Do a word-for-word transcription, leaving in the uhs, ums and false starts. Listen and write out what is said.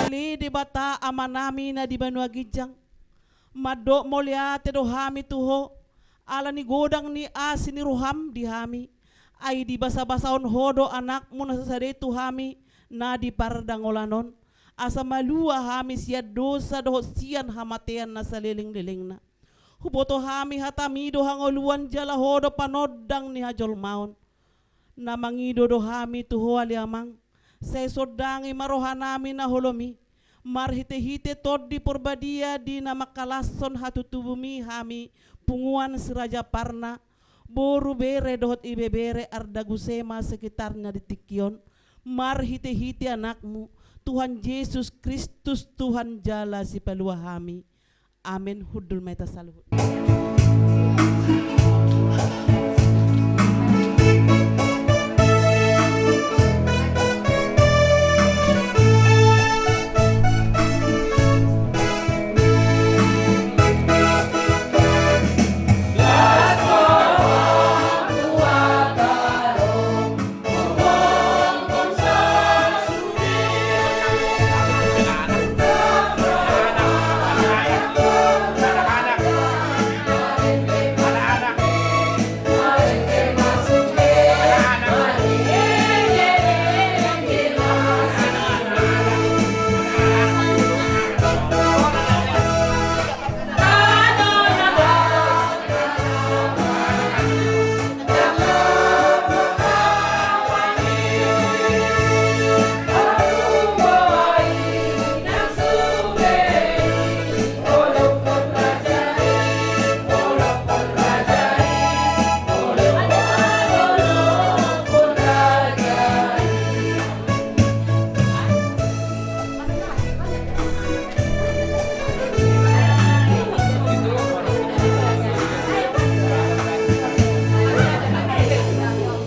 Ale Debata Amanami na di banua ginjang, mandok mauliate do hami tu Ho, ala ni godang ni asi ni roham di hami. Ai dibasabasahon Ho do Anakmu na so sada i tu hami na di pardangolan on, asa malua hami sian dosa dohot sian hamatean na salelenglelengna. Huboto hami hatami do hangoluan jala Ho do panondang ni hajolmaon. Na mangido do hami tu Ho ale Amang, sai sondangi ma rohanami na holom i, marhitehite Tondi Porbadia di na mangkalashon hatutubumi hami, punguan Si Raja Parna, boru, bere dohot ibebere Ardagusema sekitarnya di tingki on, marhitehite Anakmu, Tuhan Jesus Kristus, Tuhan jala Sipalua hami. Amen. Hundul ma hita saluhut.